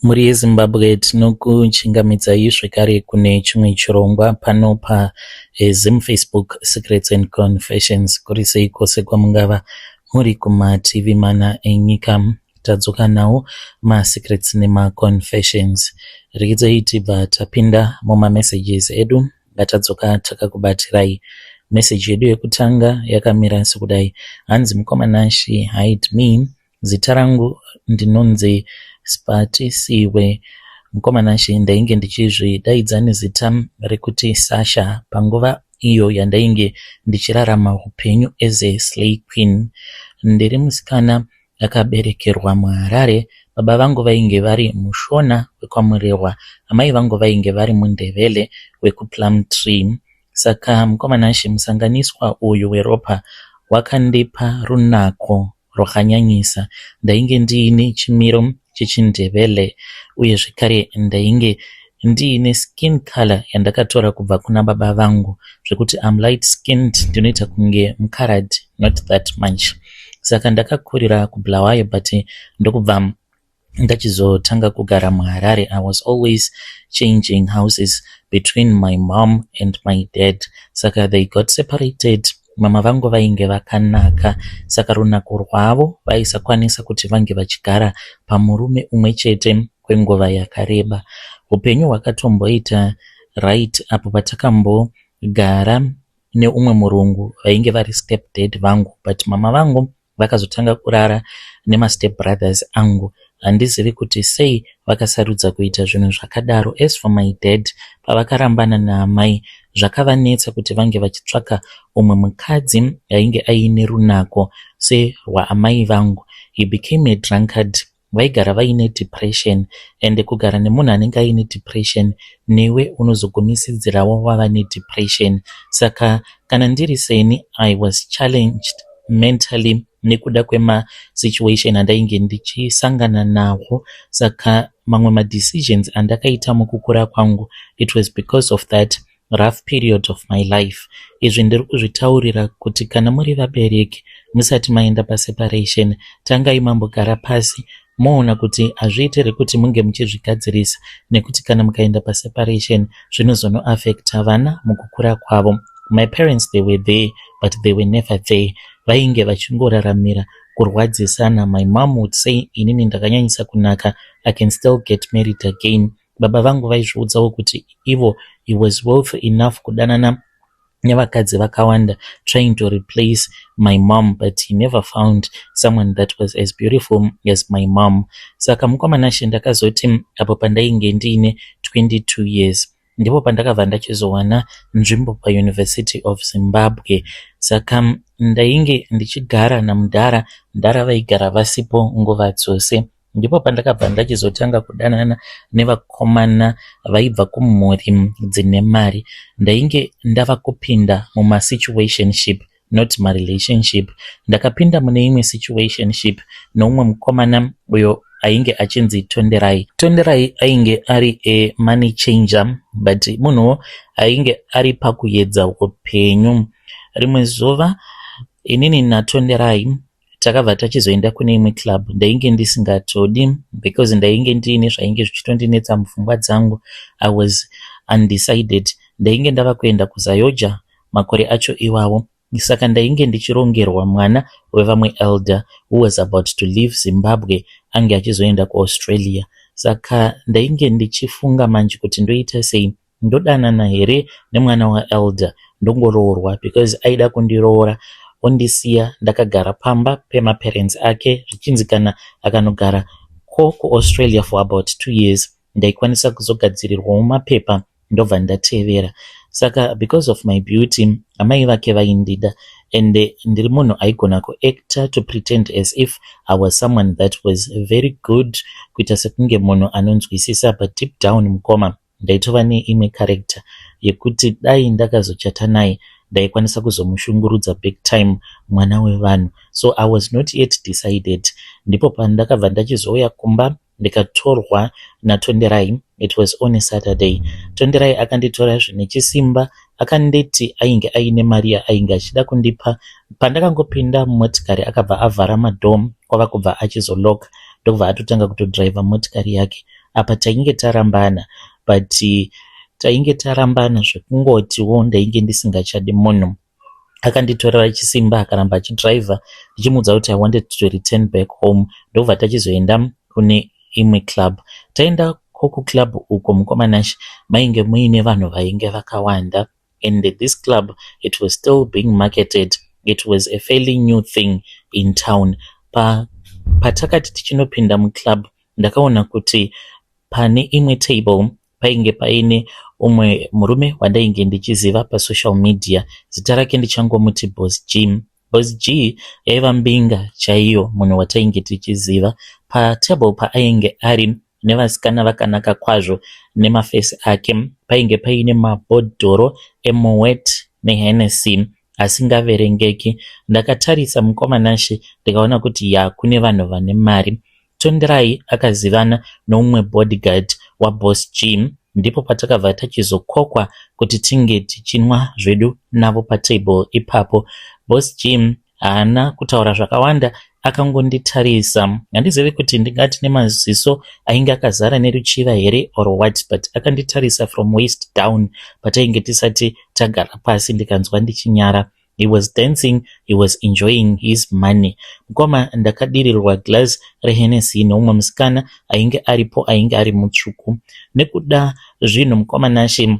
Mhuri yeZimbabwe, tinokuchingamidzai zvekare kune chimwe chirongwa pano paZim Facebook Secrets and Confessions. Kuri sei kwose kwamungava muri kumativi mana enyika? Tadzoka nawo masecrets nemaconfessions. Regai tibva tapinda mumamessages edu atadzoka takakubatirai. Meseji yedu yekutanga yakamira sekudai: hanzi, "Mukoma Nashi, hide me. Zita rangu ndinonzi Spatisiwe. Mukoma Nashi, ndainge ndichizvidaidza nezita rekuti Sasha panguva iyo yandainge ndichirarama upenyu as a slay queen. Ndiri musikana akaberekerwa muHarare. Baba vangu vainge vari muShona wekwaMurehwa, amai vangu vainge vari muNdevele wekuPlumtree. Saka mukoma Nashi, musanganiswa uyu weropa wakandipa runako rwakanyanyisa. Ndainge ndiine chimiro chechiNdevele, uye zvekare ndainge ndiine skin color yandakatora kubva kuna baba vangu, zvekuti am light skinned, ndinoita kunge mucoloured, not that much. Saka ndakakurira kuBulawayo, but ndokubva ndachizotanga kugara muHarare. I was always changing houses between my mom and my dad. Saka they got separated. Mama vangu vainge vakanaka, saka runako rwavo vaisakwanisa kuti vange vachigara pamurume umwe chete kwenguva yakareba. Upenyu hwakatomboita right apo patakambogara neumwe murungu vainge vari step dad vangu, but mama vangu vakazotanga kurara nemastep brothers angu. Handizivi kuti sei vakasarudza kuita zvinhu zvakadaro. As for my dad, pavakarambana naamai, zvakavanetsa kuti vange vachitsvaka umwe mukadzi ainge aine runako serwaamai vangu. He became a drunkard. Vaigara vaine depression, ende kugara nemunhu anenge aine depression, newe unozogumisidzirawo wava nedepression. Saka kana ndiri seni, I was challenged mentally nekuda kwemasituation andainge ndichisangana nawo. Saka mamwe madecisions andakaita mukukura kwangu, it was because of that rough period of my life. Izvi ndiri kuzvitaurira kuti kana muri vabereki, musati maenda paseparation, tangai mambogara pasi moona kuti hazviiti rekuti munge muchizvigadzirisa, nekuti kana mukaenda paseparation zvinozonoafecta vana mukukura kwavo. My parents, they were there, but they were never there. Vainge vachingoraramira kurwadzisana. My mom would say, 'Inini ndakanyanyisa kunaka, I can still get married again.' Baba vangu vaizviudzawo kuti ivo, he was wealthy enough kudanana nevakadzi vakawanda, trying to replace my mom, but he never found someone that was as beautiful as my mom. Saka mukoma Nashe, ndakazoti apo pandainge ndiine 22 years, ndipo pandakabva ndachizowana nzvimbo paUniversity of Zimbabwe. Saka ndainge ndichigara namudhara. Mudhara vaigara vasipo nguva dzose. Ndipo pandakabva ndachizotanga kudanana nevakomana vaibva kumhuri dzine mari. Ndainge ndava kupinda mumasituationship, not marelationship. Ndakapinda mune imwe situationship neumwe mukomana uyo ainge achinzi Tonderai. Tonderai ainge ari amoney changer, but munhuwo ainge ari pakuedza upenyu. Rimwe zuva inini naTonderai takabva tachizoenda kune imwe club. Ndainge ndisingatodi because ndainge ndiine zvainge zvichitondinetsa mupfungwa dzangu. I was undecided. Ndainge ndava kuenda kuZAOGA makore acho iwawo. Saka ndainge ndichirongerwa mwana wevamwe elder who was about to leave Zimbabwe, ange achizoenda kuAustralia. Saka ndainge ndichifunga manje kuti ndoita sei? Ndodanana here nemwana waelder, ndongoroorwa? Because aida kundiroora ondisiya ndakagara pamba pemaparents ake, zvichinzi kana akanogara ko kuAustralia for about 2 years, ndaikwanisa kuzogadzirirwawo mapepa, ndobva ndatevera. Saka because of my beauty, amai vake vaindida, and ndiri munhu aigona kuacta, to pretend as if I was someone that was very good, kuita sekunge munhu anonzwisisa, but deep down, mukoma, ndaitova neimwe character yekuti dai ndakazochata naye, ndaikwanisa kuzomushungurudza big time mwana wevanhu. So I was not yet decided. Ndipo pandakabva ndachizouya kumba, ndikatorwa naTonderai. It was on a Saturday. Tonderai akanditora zvine chisimba. Akanditi ainge aine mari yaainge achida kundipa. Pandakangopinda mumotikari, akabva avhara madhoo, kwava kubva achizoloka, ndokubva atotanga kutodhiraivha motikari yake. Apa tainge tarambana, but tainge tarambana zvekungotiwo ndainge ndisingachadi munhu. Akanditorera chisimba, akaramba achidhiraivha ndichimuudza kuti I wanted to return back home. Ndobva tachizoenda kune imwe club. Taenda kuclub uko, mukoma Nashe, mainge muine vanhu vainge vakawanda, and this club, it was still being marketed. It was a fairly new thing in town. Patakati tichinopinda muclub, ndakaona kuti pane imwe table painge paine umwe murume wandainge ndichiziva pasocial media. Zita rake ndichangomuti Boss G. Boss G yaiva mbinga chaiyo, munhu watainge tichiziva. Patable paainge ari nevasikana vakanaka kwazvo nemafesi ake, painge paine mabhodhoro eMoët neHennessy asingaverengeki. Ndakatarisa, mukoma Nashe, ndikaona kuti ya, kune vanhu vane mari. Tonderai akazivana noumwe bodyguard waBoss G. Ndipo patakabva tachizokokwa kuti tinge tichinwa zvedu navo patable ipapo. Boss G haana kutaura zvakawanda, akangonditarisa. Handizivi kuti ndingati nemaziso ainge akazara neruchiva here or what, but akanditarisa from waist down patainge tisati tagara pasi, ndikanzwa ndichinyara. He was dancing, he was enjoying his money. Mukoma, ndakadirirwa glass reHennessy neumwe musikana ainge aripo, ainge ari mutsvuku. Nekuda zvinhu, mukoma Nashe,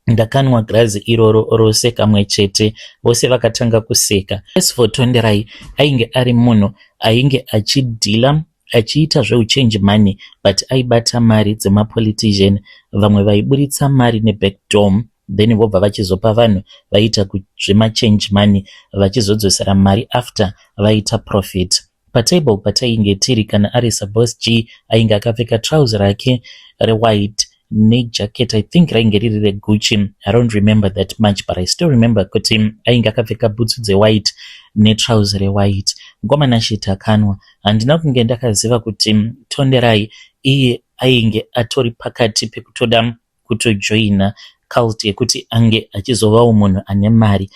ndakanwa girazi iroro rose kamwe chete. Vose vakatanga kuseka. As for Tonderai, ainge ari munhu ainge achidhila, achiita zveuchange money, but aibata mari dzemapolitician. Vamwe vaiburitsa mari nebackdoor, then vobva vachizopa vanhu vaiita zvemachange money, vachizodzosera mari after vaita profit. Patable patainge tiri, kana ari saBoss G, ainge akapfeka trouser rake rewhite nejacket, I think rainge riri reGucci. I don't remember that much, but I still remember kuti ainge akapfeka bhutsu dzewhite netrouser rewhite. Mukoma Nashe, takanwa. Handina kunge ndakaziva kuti Tonderai iye ainge atori pakati pekutoda kutojoina cult yekuti ange achizovawo munhu ane mari,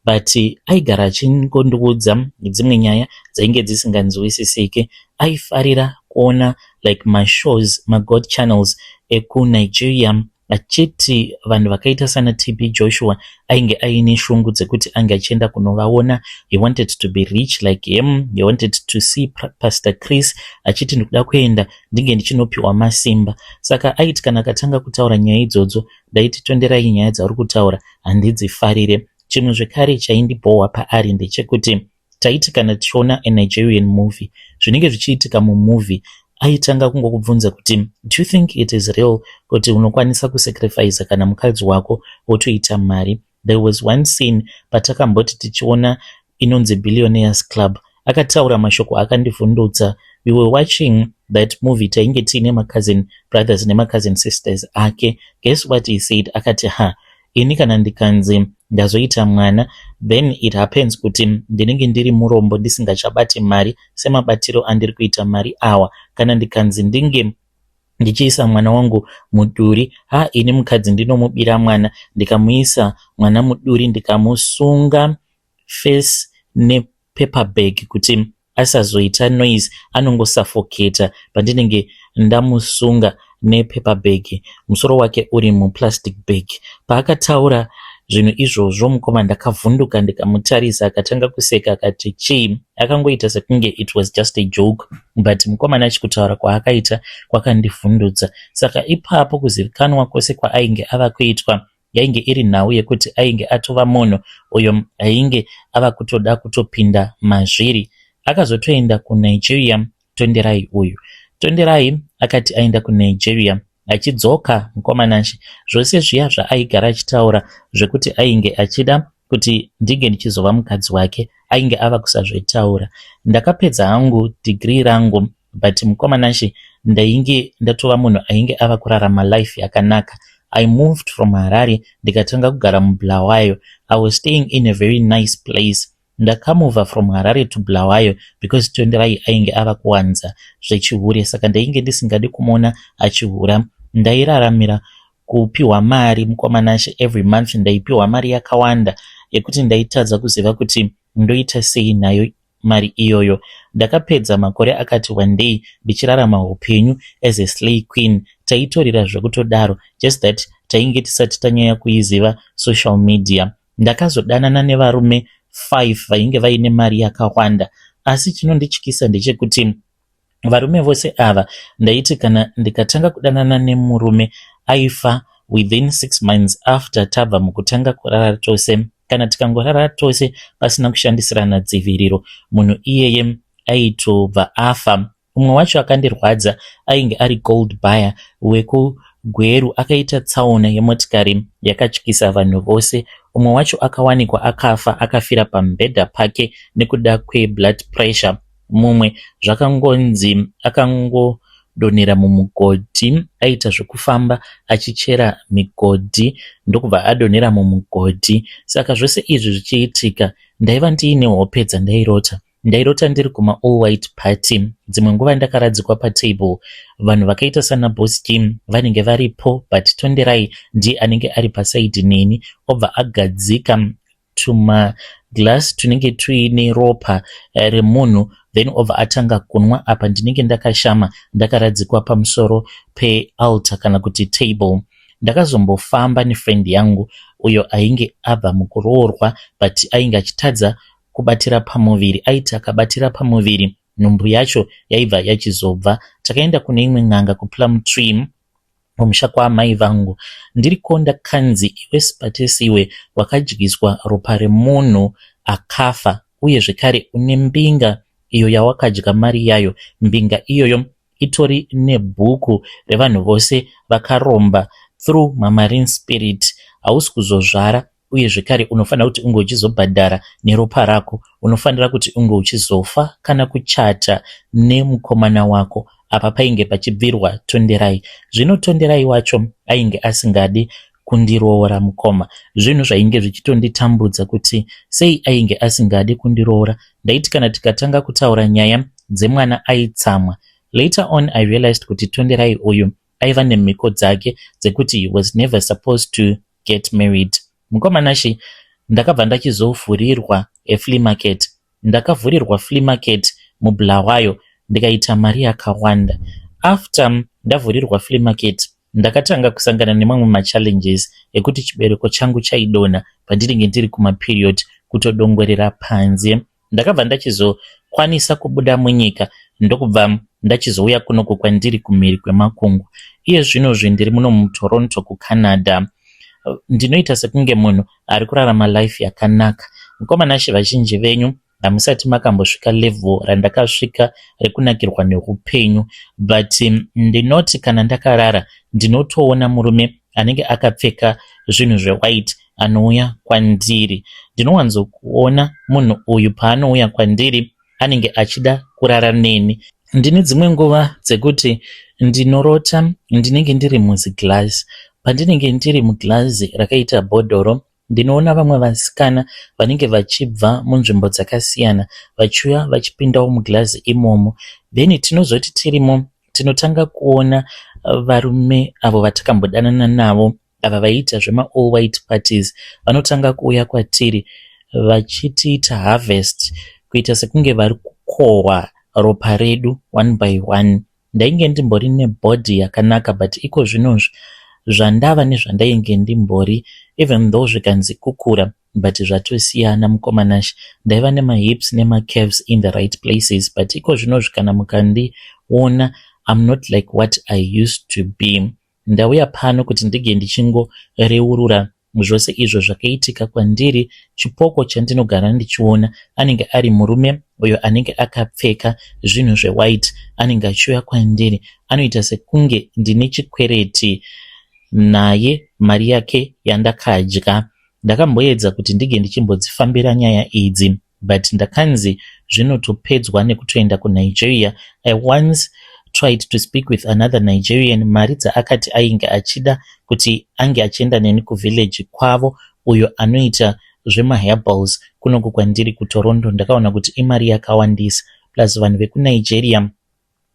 but aigara achingondiudza dzimwe nyaya dzainge dzisinganzwisisike. Aifarira kuona like mashows, magod channels ekuNigeria, achiti vanhu vakaita sana TB Joshua ainge aine shungu dzekuti ange achienda kunovaona. He wanted to be rich like him. He wanted to see Pastor Chris, achiti ndikuda kuenda ndinge ndichinopiwa masimba. Saka aiti kana akatanga kutaura nyaya idzodzo, ndaiti, "Tonderai, nyaya dzauri kutaura handidzifarire." Chimwe zvekare chaindibhohwa paari ndechekuti taiti kana tichiona aNigerian movie, zvinenge zvichiitika mumovie, aitanga kungokubvunza kuti, "Do you think it is real kuti unokwanisa kusacrifica kana mukadzi wako wotoita mari?" There was one scene patakamboti tichiona inonzi Billionaires Club. Akataura mashoko akandivhundutsa. We were watching that movie, tainge tiine macousin brothers nemacousin sisters ake. Guess what he said? Akati, "Ha, ini kana ndikanzi ndazoita mwana, then it happens kuti ndinenge ndiri murombo, ndisingachabati mari semabatiro andiri kuita mari awa, kana ndikanzi ndinge ndichiisa mwana wangu muduri, ha, ini mukadzi ndinomubira mwana, ndikamuisa mwana muduri, ndikamusunga face nepaper bag kuti asazoita noise, anongosafoketa pandinenge ndamusunga nepaper bag, musoro wake uri muplastic bag." Paakataura zvinhu izvozvo, mukoma, ndakavhunduka, ndikamutarisa. Akatanga kuseka, akati, "Chii?" Akangoita sekunge it was just a joke, but mukomana, achikutaura kwaakaita kwakandivhundutsa. Saka ipapo kuzivikanwa kwose kwaainge ava kuitwa yainge iri nhau yekuti ainge atova munhu uyo ainge ava kutoda kutopinda mazviri. Akazotoenda kuNigeria, Tonderai uyu. Tonderai akati aenda kuNigeria, achidzoka, mukoma Nashe, zvose zviya zvaaigara achitaura zvekuti ainge achida kuti ndinge ndichizova mukadzi wake, ainge ava kusazvitaura. Ndakapedza hangu degree rangu, but mukoma Nashe, ndainge ndatova munhu ainge ava kurarama life yakanaka. I moved from Harare, ndikatanga kugara muBulawayo. I was staying in a very nice place. Ndakamova from Harare to Bulawayo because Tonderai ainge ava kuwanza zvechihure, saka ndainge ndisingadi kumuona achihura. Ndairaramira kupiwa mari, mukoma Nashe. Every month ndaipiwa mari yakawanda yekuti ndaitadza kuziva kuti ndoita sei nayo. mari iyoyo. Ndakapedza makore akati wandei ndichirarama upenyu as a slay queen. Taitorira zvekutodaro, just that tainge tisati tanyanya kuiziva social media. Ndakazodanana nevarume 5 vainge vaine mari yakawanda, asi chinondityisa ndechekuti varume vose ava ndaiti kana ndikatanga kudanana nemurume, aifa within 6 months after tabva mukutanga kurara tose. Kana tikangorara tose pasina kushandisirana dziviriro, munhu iyeye aitobva afa. Mumwe wacho akandirwadza ainge ari gold buyer wekuGweru, akaita tsaona yemotikari yakatyisa vanhu vose. Umwe wacho akawanikwa akafa, akafira pamubhedha pake nekuda kweblood pressure. Mumwe zvakangonzi akangodonhera mumugodhi, aita zvekufamba achichera migodhi, ndokubva adonhera mumugodhi. Saka zvose izvi zvichiitika, ndaiva ndiine hope dzandairota. Ndairota ndiri kuma all white party, dzimwe nguva ndakaradzikwa patable. Vanhu vakaita sana Boss Jim vanenge varipo, but Tonderai ndiye anenge ari paside neni, obva agadzika tumaglass tunenge tuine ropa remunhu, then obva atanga kunwa. Apa ndinenge ndakashama, ndakaradzikwa pamusoro pealtar kana kuti table. Ndakazombofamba nefriend yangu uyo ainge abva mukuroorwa, but ainge achitadza kubatira pamuviri. Aiti akabatira pamuviri, nhumbu yacho yaibva yachizobva. Takaenda kune imwe n'anga kuPlumtree, kumusha kwaamai vangu. Ndiriko ndakanzi, "Iwe Sipatesiwe, wakadyiswa ropa remunhu akafa, uye zvekare une mbinga iyo yawakadya mari yayo. Mbinga iyoyo itori nebhuku revanhu vose vakaromba through mamarine spirit. Hausi kuzozvara, uye zvekare unofanira kuti unge uchizobhadhara neropa rako. Unofanira kuti unge uchizofa kana kuchata nemukomana wako." Apa painge pachibvirwa Tonderai. Zvino Tonderai wacho ainge asingadi kundiroora, mukoma. Zvinhu zvainge zvichitonditambudza kuti sei ainge asingadi kundiroora. Ndaiti kana tikatanga kutaura nyaya dzemwana, aitsamwa. Later on I realized kuti Tonderai uyu aiva nemhiko dzake dzekuti he was never supposed to get married. Mukoma Nashe, ndakabva ndachizovhurirwa eflea market. Ndakavhurirwa flea market muBulawayo, ndikaita mari yakawanda. After ndavhurirwa flea market, ndakatanga kusangana nemamwe machallenges ekuti chibereko changu chaidonha pandinenge ndiri kumaperiod, kutodongorera panze. Ndakabva ndachizokwanisa kubuda munyika, ndokubva ndachizouya kunoku kwandiri kumhiri kwemakungwa. Iye zvinozvi ndiri muno muToronto, kuCanada. Ndinoita sekunge munhu ari kurarama life yakanaka. Mukoma Nashe, vazhinji venyu hamusati makambosvika level randakasvika rekunakirwa neupenyu, but ndinoti kana ndakarara, ndinotoona murume anenge akapfeka zvinhu zvewhite anouya kwandiri. Ndinowanzokuona munhu uyu paanouya kwandiri, anenge achida kurara neni. Ndine dzimwe nguva dzekuti ndinorota ndinenge ndiri muziglass. Pandinenge ndiri muglazi rakaita bhodhoro, ndinoona vamwe vasikana vanenge vachibva munzvimbo dzakasiyana vachiuya vachipindawo muglazi imomo. Then tinozoti tirimo, tinotanga kuona varume avo vatakambodanana navo, ava vaiita zvemaall white parties. Vanotanga kuuya kwatiri vachitiita harvest, kuita sekunge vari kukohwa ropa redu one by one. Ndainge ndimbori nebody yakanaka, but iko zvinozvi zvandava nezvandainge ndimbori, even though zvikanzi kukura, but zvatosiyana, mukoma Nashe. Ndaiva nemahips nemacurves in the right places, but iko zvinozvi kana mukandiona, I'm not like what I used to be. Ndauya pano kuti ndige ndichingoreurura zvose izvo zvakaitika kwandiri. Chipoko chandinogara ndichiona, anenge ari murume uyo anenge akapfeka zvinhu zvewhite, anenge achiuya kwandiri. Anoita sekunge ndine chikwereti naye, mari yake yandakadya. Ndakamboedza kuti ndige ndichimbodzifambira nyaya idzi, but ndakanzi zvinotopedzwa nekutoenda kuNigeria. I once tried to speak with another Nigerian. Mari dzaakati ainge achida kuti ange achienda neni kuvillage kwavo, uyo anoita zvemaherbals kunoku kwandiri kuToronto, ndakaona kuti imari yakawandisa, plus vanhu vekuNigeria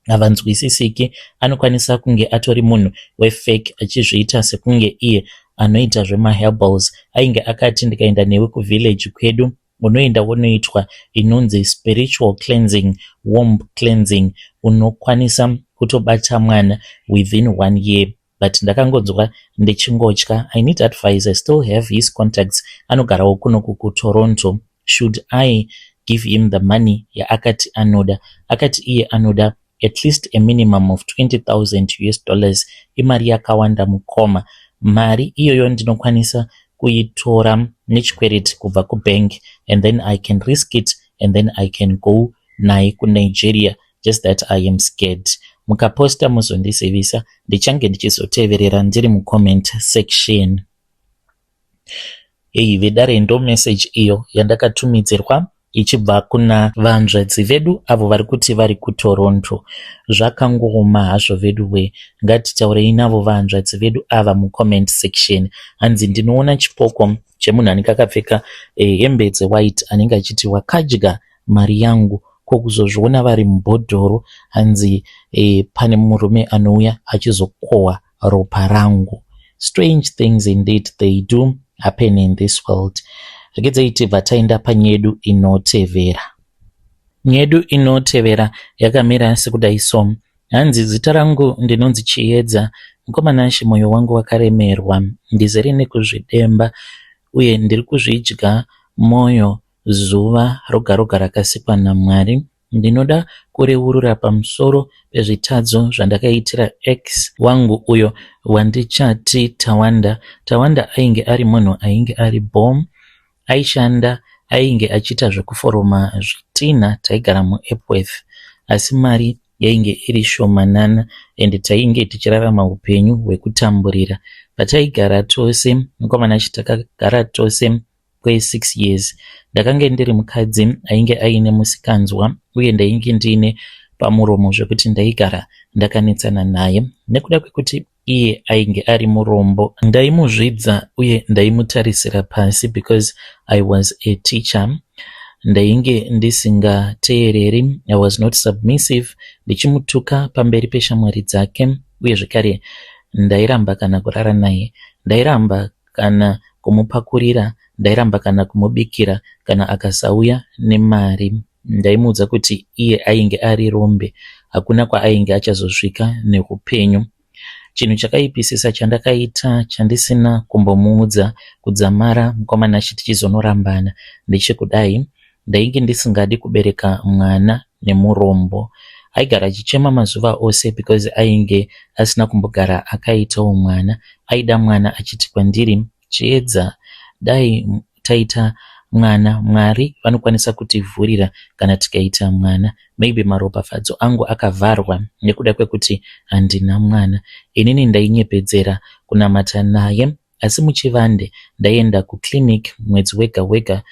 havanzwisisiki. Anokwanisa kunge atori munhu wefake, achizviita sekunge iye anoita zvemaherbals. Ainge akati, "Ndikaenda newe kuvillage kwedu Unoenda wonoitwa inonzi spiritual cleansing, womb cleansing. Unokwanisa kutobata mwana within one year, but ndakangonzwa ndichingotya. I need advice. I still have his contacts. Anogarawo kunoku kuToronto. Should I give him the money yaakati anoda? Akati iye anoda at least a minimum of 20,000 US dollars. Imari yakawanda, mukoma. Mari iyoyo ndinokwanisa kuitora nechikwereti kubva kubank and then I can risk it and then I can go naye kuNigeria. Just that I am scared. Mukaposta muzondizivisa, ndichange ndichizoteverera ndiri mucomment section. Hei vedare, ndo message iyo yandakatumidzirwa ichibva kuna vanzvadzi vedu avo vari kuti vari kuToronto. Zvakangooma hazvo vedu we. Ngatitaurei navo vanzvadzi vedu ava mucomment section. Hanzi ndinoona chipoko chemunhu anenge akapfeka hembe dzewhite, anenge achiti, "Wakadya mari yangu." Ko kuzozviona vari mubhodhoro. Hanzi pane murume anouya achizokohwa ropa rangu. Strange things indeed, they do happen in this world. Regedzai tibva taenda panyedu inotevera. Nyedu inotevera yakamira sekudai so. Hanzi, "Zita rangu ndinonzi Chiedza. Mukomana, mwoyo wangu wakaremerwa, ndizere nekuzvidemba uye ndiri kuzvidya mwoyo zuva roga roga rakasikwa naMwari. Ndinoda kureurura pamusoro pezvitadzo zvandakaitira ex wangu uyo wandichati Tawanda. Tawanda ainge ari munhu ainge ari bom, aishanda, ainge achiita zvekuforoma zvitinha. Taigara muEpworth, asi mari yainge iri shomanana ende tainge tichirarama upenyu hwekutamburira. Pataigara tose, mukomana, takagara tose kwe6 years. Ndakange ndiri mukadzi ainge aine musikanzwa uye ndainge ndiine pamuromo zvekuti ndaigara ndakanetsana naye. Nekuda kwekuti iye ainge ari murombo, ndaimuzvidza uye ndaimutarisira pasi because I was a teacher. Ndainge ndisingateereri, I was not submissive, ndichimutuka pamberi peshamwari dzake. Uye zvekare ndairamba kana kurara naye, ndairamba kana kumupakurira, ndairamba kana kumubikira kana akasauya nemari. Ndaimuudza kuti iye ainge ari rombe, hakuna kwaainge achazosvika neupenyu. Chinhu chakaipisisa chandakaita chandisina kumbomuudza kudzamara mukomana tichizonorambana ndechekudai: ndainge ndisingadi kubereka mwana nemurombo. Aigara achichema mazuva ose because ainge asina kumbogara akaitawo mwana. Aida mwana, achiti kwandiri, 'Chiedza, dai taita mwana. Mwari vanokwanisa kutivhurira kana tikaita mwana. Maybe maropafadzo angu akavharwa nekuda kwekuti handina mwana.' Inini ndainyepedzera kunamata naye, asi muchivande ndaienda kuclinic mwedzi wega wega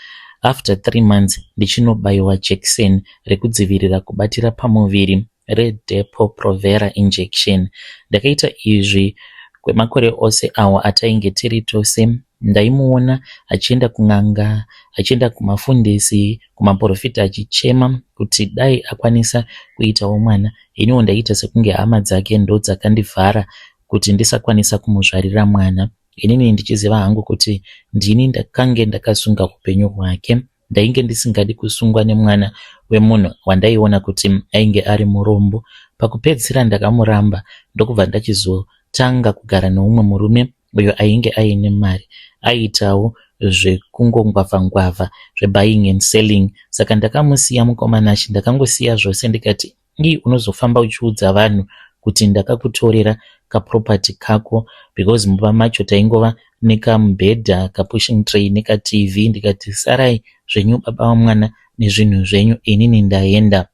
after 3 months ndichinobayiwa jekiseni rekudzivirira kubatira pamuviri, reDepo-Provera injection. Ndakaita izvi kwemakore ose awo atainge tiri tose. Ndaimuona achienda kun'anga, achienda kumafundisi, kumaprofita, achichema kuti dai akwanisa kuitawo mwana. Iniwo ndaiita sekunge hama dzake ndodzakandivhara kuti ndisakwanisa kumuzvarira mwana, inini ndichiziva hangu kuti ndini ndakange ndakasunga upenyu hwake. Ndainge ndisingadi kusungwa nemwana wemunhu wandaiona kuti ainge ari murombo. Pakupedzisira ndakamuramba, ndokubva ndachizotanga kugara neumwe murume uyo ainge aine mari. Aiitawo zvekungongwavha-ngwavha, zvebuying and selling. Saka ndakamusiya mukomanashi, ndakangosiya zvose, ndikati, 'Ii, unozofamba uchiudza vanhu kuti ndakakutorera kaproperty kako,' because mumba macho taingova nekamubhedha, kapushing tray nekaTV. Ndikati, 'Sarai zvenyu baba vamwana nezvinhu zvenyu, inini ndaenda.'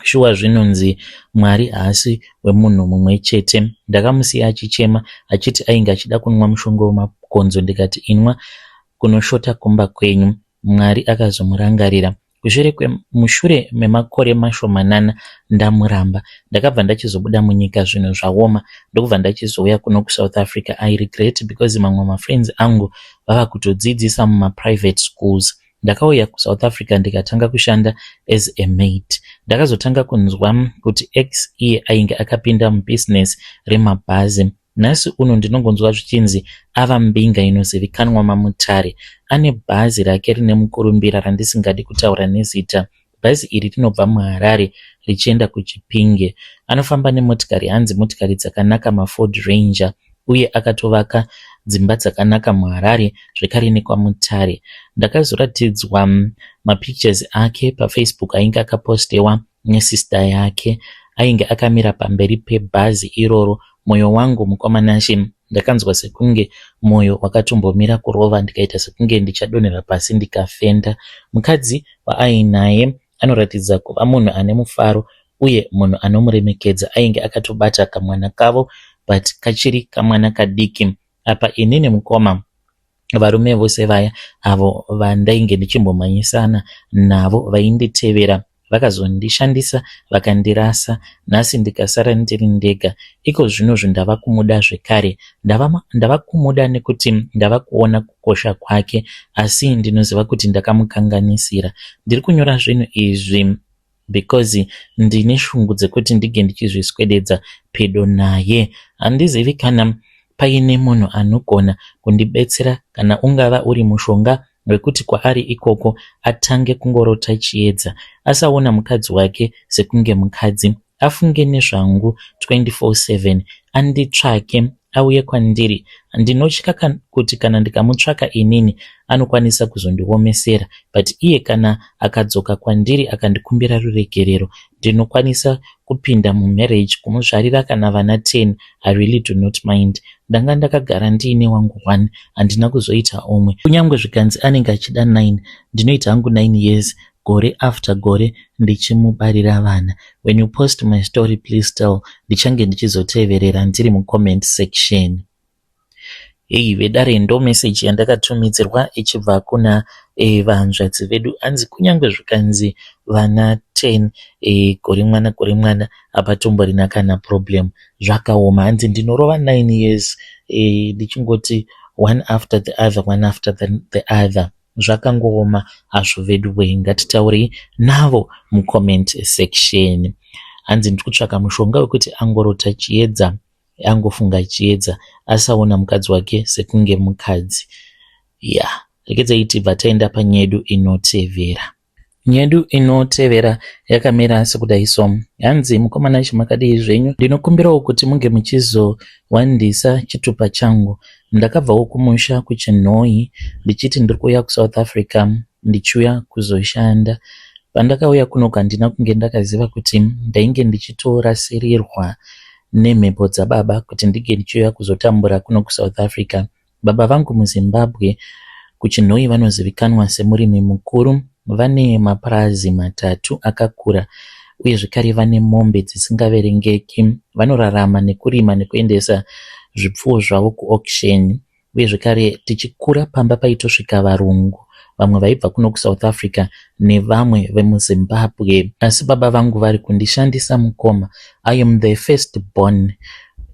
Shuwa zvinonzi Mwari haasi wemunhu mumwe chete. Ndakamusiya achichema achiti ainge achida kunwa mushonga wemakonzo. Ndikati, 'Inwa kunoshota kumba kwenyu.' Mwari akazomurangarira mushure memakore mashomanana ndamuramba. Ndakabva ndachizobuda munyika zvinhu zvaoma, ndokubva ndachizouya kuno kuSouth Africa. I regret because mamwe mafriends angu vava kutodzidzisa mumaprivate schools. Ndakauya kuSouth Africa ndikatanga kushanda as a maid. Ndakazotanga kunzwa kuti ex iye ainge akapinda mubusiness remabhazi. Nhasi uno ndinongonzwa zvichinzi ava mbinga inozivikanwa maMutare. Ane bhazi rake rine mukurumbira randisingadi kutaura nezita. Bhazi iri rinobva muHarare richienda kuChipinge. Anofamba nemotikari hanzi motikari dzakanaka maFord Ranger uye akatovaka dzimba dzakanaka muHarare zvekare nekwaMutare. Ndakazoratidzwa mapictures ake paFacebook ainge akapostewa nesister yake ainge akamira pamberi pebhazi iroro. Moyo wangu mukoma Nashe ndakanzwa sekunge moyo wakatombomira kurova ndikaita sekunge ndichadonhera pasi ndikafenda. Mukadzi waainaye anoratidza kuva munhu ane mufaro uye munhu anomuremekedza. Ainge akatobata kamwana kavo but kachiri kamwana kadiki. Apa inini mukoma varume vose vaya avo vandainge ndichimbomhanyisana navo vainditevera vakazondishandisa vakandirasa nhasi ndikasara ndiri ndega. Iko zvinozvi ndava kumuda zvekare. Ndava kumuda nekuti ndava kuona kukosha kwake asi ndinoziva kuti ndakamukanganisira. Ndiri kunyora zvinhu izvi because ndine shungu dzekuti ndige ndichizviswededza pedo naye. Handizivi kana paine munhu anogona kundibetsera kana ungava uri mushonga wekuti kwaari ikoko atange kungorota chiedza asaona mukadzi wake sekunge mukadzi afunge nezvangu 24/7 anditsvake auye kwandiri. Ndinotya kuti kana ndikamutsvaka inini anokwanisa kuzondiomesera but iye kana akadzoka kwandiri akandikumbira ruregerero ndinokwanisa kupinda mumarriage kumuzvarira kana vana 10 I really do not mind. Ndanga ndakagara ndiine wangu one handina kuzoita umwe. Kunyangwe zvikanzi anenge achida 9 ndinoita hangu 9 years gore after gore ndichimubarira vana. When you post my story please tell ndichange ndichizoteverera ndiri mucomment section. Hei vedare ndo meseji yandakatumidzirwa ichibva kuna vanzvadzi vedu hanzi kunyange zvikanzi vana 10 gore mwana gore mwana hapatomborina kana problem zvakaoma hanzi ndinorova 9 years ndichingoti one after the other one after the other zvakangooma hazvo vedu wee ngatitaurei navo mucomment section hanzi ndiri kutsvaka mushonga wekuti angorota chiedza angofunga chiedza asaona mukadzi wake sekunge mukadzi ya regedzai tibva taenda panyedu inotevera. Nyedu inotevera yakamira sekudai so hanzi mukomana chimakadii zvenyu ndinokumbirawo kuti munge muchizowandisa chitupa changu ndakabvawo kumusha kuChinhoyi ndichiti ndiri kuuya kuSouth Africa ndichiuya kuzoshanda pandakauya kunoku handina kunge ndakaziva kuti ndainge ndichitorasirirwa nemhepo dzababa kuti ndinge ndichiuya kuzotambura kuno kuSouth Africa. Baba vangu muZimbabwe kuChinhoyi vanozivikanwa semurimi mukuru. Vane mapurazi matatu akakura uye zvekare vane mombe dzisingaverengeki. Vanorarama nekurima nekuendesa zvipfuwo zvavo kuauction uye zvekare tichikura pamba paitosvika varungu vamwe vaibva kuno kuSouth Africa nevamwe vemuZimbabwe. Asi baba vangu vari kundishandisa mukoma. I am the first born.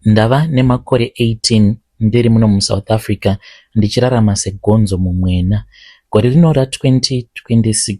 Ndava nemakore 18 ndiri muno muSouth Africa ndichirarama segonzo mumwena. Gore rino ra2026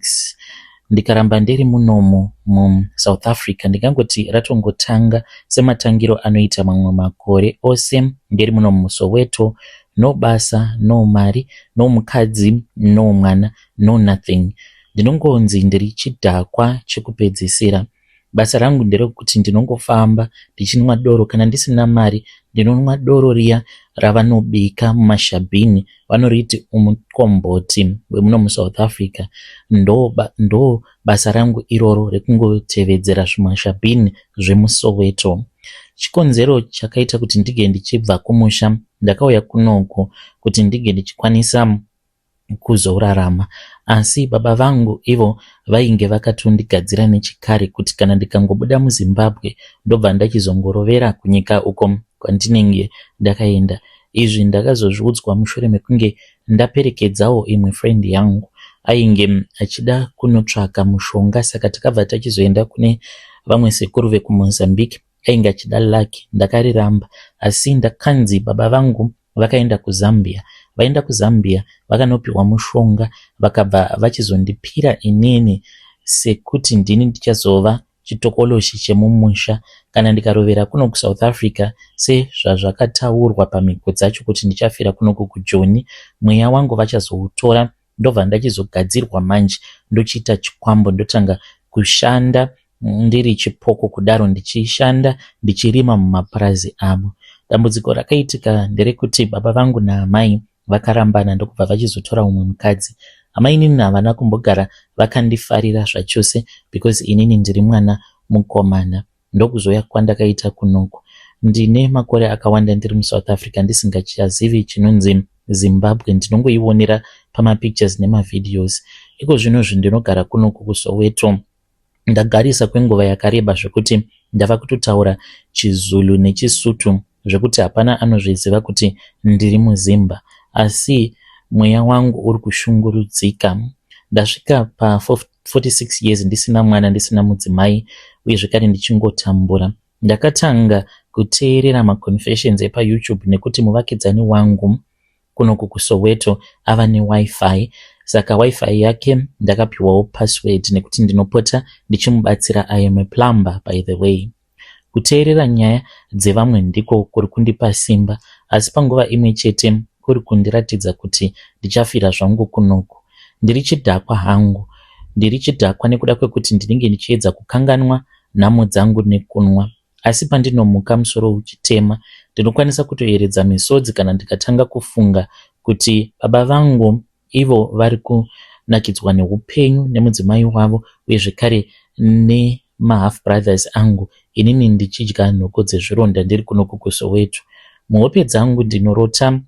ndikaramba ndiri munomu muSouth Africa ndingangoti ratongotanga sematangiro anoita mamwe makore ose ndiri muno muSoweto no basa no mari no mukadzi no mwana no nothing ndinongonzi ndiri chidhakwa chekupedzisira basa rangu nderekuti ndinongofamba ndichinwa doro kana ndisina mari ndinonwa doro riya ravanobika mumashabhini vanoriti umukomboti wemuno muSouth Africa ndo, ndo basa rangu iroro rekungotevedzera zvimashabhini zvemuSoweto chikonzero chakaita kuti ndige ndichibva kumusha ndakauya kunoku kuti ndige ndichikwanisa kuzorarama asi baba vangu ivo vainge vakatondigadzira nechikare kuti kana ndikangobuda muZimbabwe ndobva ndachizongorovera kunyika uko kwandinenge ndakaenda izvi ndakazozviudzwa mushure mekunge ndaperekedzawo imwe friend yangu ainge achida kunotsvaka mushonga saka takabva tachizoenda kune vamwe sekuru vekuMozambique ainge achida luck ndakariramba asi ndakanzi baba vangu vakaenda kuZambia vaenda kuZambia vakanopiwa mushonga vakabva vachizondipira inini sekuti ndini ndichazova chitokoloshi chemumusha. Kana ndikarovera kuno kuSouth Africa sezvazvakataurwa pamhiko dzacho kuti ndichafira kunoku kuJoni, mweya wangu vachazoutora ndobva ndachizogadzirwa manje ndochiita chikwambo ndotanga kushanda ndiri chipoko kudaro ndichishanda ndichirima mumapurazi avo. Dambudziko rakaitika nderekuti baba vangu naamai vakarambana ndokubva vachizotora umwe mukadzi. Amainini havana kumbogara vakandifarira zvachose because inini ndiri mwana mukomana. Ndokuzouya kwandakaita kunoku. Ndine makore akawanda ndiri muSouth Africa ndisingachazivi chinonzi Zimbabwe ndinongoionera pamapictures nemavideos. Iko zvinozvi ndinogara kunoku kuSoweto. Ndagarisa kwenguva yakareba zvekuti ndava kutotaura chiZulu nechiSuthu zvekuti hapana anozviziva kuti ndiri muZimba asi mweya wangu uri kushungurudzika. Ndasvika pa 46 years ndisina mwana ndisina mudzimai uye zvekare ndichingotambura. Ndakatanga kuteerera maconfessions epaYouTube nekuti muvakidzani wangu kunoku kuSoweto ava neWifi saka WiFi yake ndakapiwawo password nekuti ndinopota ndichimubatsira I am a plumber by the way. Kuteerera nyaya dzevamwe ndiko kuri kundipa simba asi panguva imwe chete kuri kundiratidza kuti ndichafira zvangu kunoku. Ndiri chidhakwa hangu. Ndiri chidhakwa nekuda kwekuti ndinenge ndichiedza kukanganwa nhamo dzangu nekunwa. Asi pandinomuka musoro uchitema, ndinokwanisa kutoyeredza misodzi kana ndikatanga kufunga kuti baba vangu ivo vari kunakidzwa neupenyu nemudzimai wavo uye zvekare nemahalf brothers angu inini ndichidya nhoko dzezvironda ndiri kuno kuSoweto. Muhope dzangu ndinorota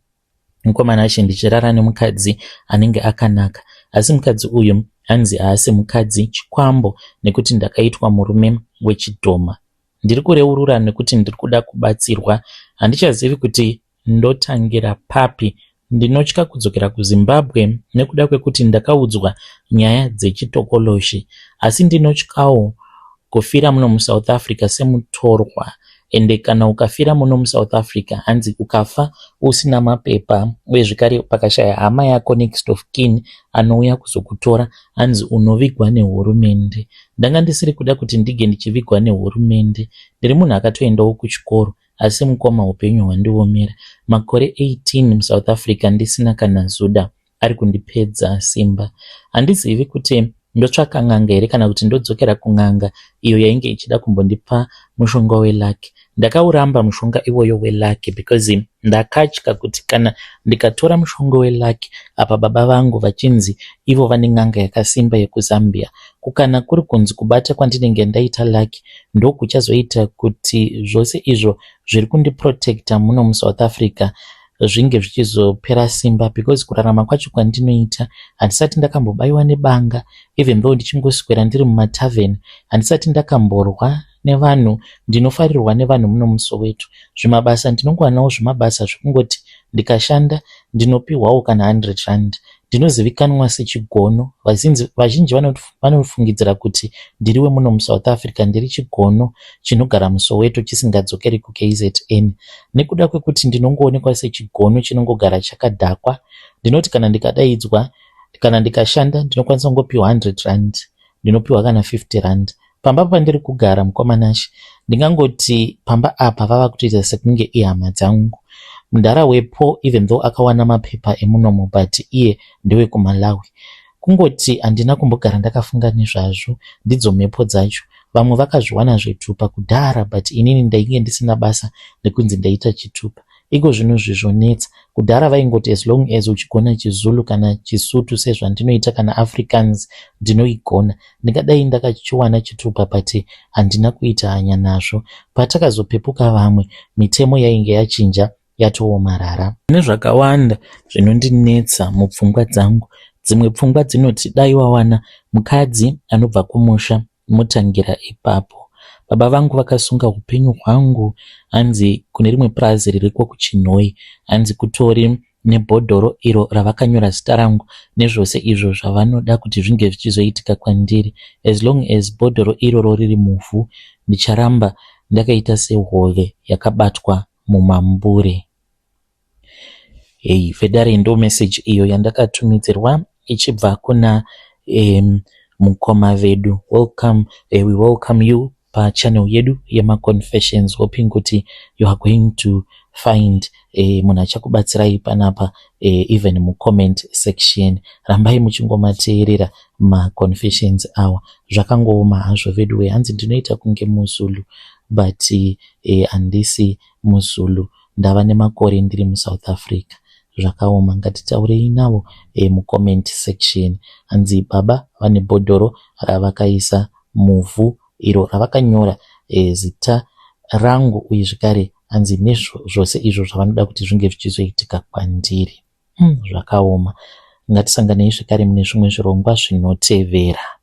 Mukoma Nashe ndichirara nemukadzi anenge akanaka asi mukadzi uyu hanzi haasi mukadzi chikwambo nekuti ndakaitwa murume wechidhoma. Ndiri kureurura nekuti ndiri kuda kubatsirwa handichazivi kuti ndotangira papi. Ndinotya kudzokera kuZimbabwe nekuda kwekuti ndakaudzwa nyaya dzechitokoloshi asi ndinotyawo kufira muno muSouth Africa semutorwa ende kana ukafira muno muSouth Africa hanzi ukafa usina mapepa uye zvekare pakashaya hama yako next of kin anouya kuzokutora hanzi unovigwa nehurumende. Ndanga ndisiri kuda kuti ndige ndichivigwa nehurumende. Ndiri munhu akatoendawo kuchikoro asi mukoma hupenyu hwandiomera. Makore 18 muSouth Africa ndisina kana zuda ari kundipedza simba. Handizivi kuti ndotsvaka n'anga here kana kuti ndodzokera kun'anga iyo yainge ichida kumbondipa mushonga welucky. Ndakauramba mushonga iwoyo welucky because ndakatya kuti kana ndikatora mushonga welucky apa baba vangu vachinzi ivo vane n'anga yakasimba yekuZambia kukana kuri kunzi kubata kwandinenge ndaita lucky ndokuchazoita kuti zvose izvo zviri kundiprotecta muno muSouth Africa zvinge zvichizopera simba because kurarama kwacho kwandinoita handisati ndakambobaiwa nebanga even though ndichingoswera ndiri mumatavern handisati ndakamborwa nevanhu ndinofarirwa nevanhu muno muSoweto zvimabasa ndinongowanawo zvimabasa zvekungoti ndikashanda ndinopihwawo kana 100 rand ndinozivikanwa sechigono vazhinji vanofungidzira kuti ndiri wemuno muSouth Africa ndiri chigono chinogara muSoweto chisingadzokeri kuKZN nekuda kwekuti ndinongoonekwa sechigono chinongogara chakadhakwa ndinoti kana ndikadaidzwa kana ndikashanda ndinokwanisa kungopiwa 100 rand ndinopiwa kana 50 rand pamba pandiri kugara mukoma Nashe ndingangoti pamba apa vava kutoita sekunge ihama dzangu mudhara wepo even though akawana mapepa emunomo but iye ndewekuMalawi kungoti handina kumbogara ndakafunga nezvazvo ndidzo mhepo dzacho vamwe vakazviwana zvitupa kudhara but inini ndainge ndisina basa nekunzi ndaita chitupa iko zvino zvizvonetsa kudhara vaingoti as long as uchigona chiZulu kana chiSuthu sezvandinoita kana Afrikaans ndinoigona ndingadai ndakachiwana chitupa but handina kuita hanya nazvo patakazopepuka vamwe mitemo yainge yachinja yatoomarara nezvakawanda zvinondinetsa mupfungwa dzangu dzimwe pfungwa dzinoti dai wawana mukadzi anobva kumusha motangira ipapo baba vangu vakasunga upenyu hwangu hanzi kune rimwe purazi ririko kuChinhoyi hanzi kutori nebhodhoro iro ravakanyora zita rangu nezvose izvo zvavanoda kuti zvinge zvichizoitika kwandiri as long as bhodhoro iroro riri muvhu ndicharamba ndakaita sehove yakabatwa mumambure. Hei vedare ndo message iyo yandakatumidzirwa ichibva kuna mukoma vedu. Welcome, we welcome you. pachannel yedu yemaconfessions, hoping kuti you are going to find munhu achakubatsirai panapa, even mucomment section. Rambai muchingomateerera maconfessions awa. Zvakangooma hazvo veduwe. Hanzi ndinoita kunge muZulu, but handisi muZulu. Ndava nemakore ndiri muSouth Africa. Zvakaoma. Ngatitaurei navo mucomment section. Hanzi baba vane bhodhoro ravakaisa muvhu, iro ravakanyora zita rangu, uye zvekare hanzi nezvose izvo zvavanoda kuti zvinge zvichizoitika kwandiri. Zvakaoma. Ngatisanganei zvekare mune zvimwe zvirongwa zvinotevera.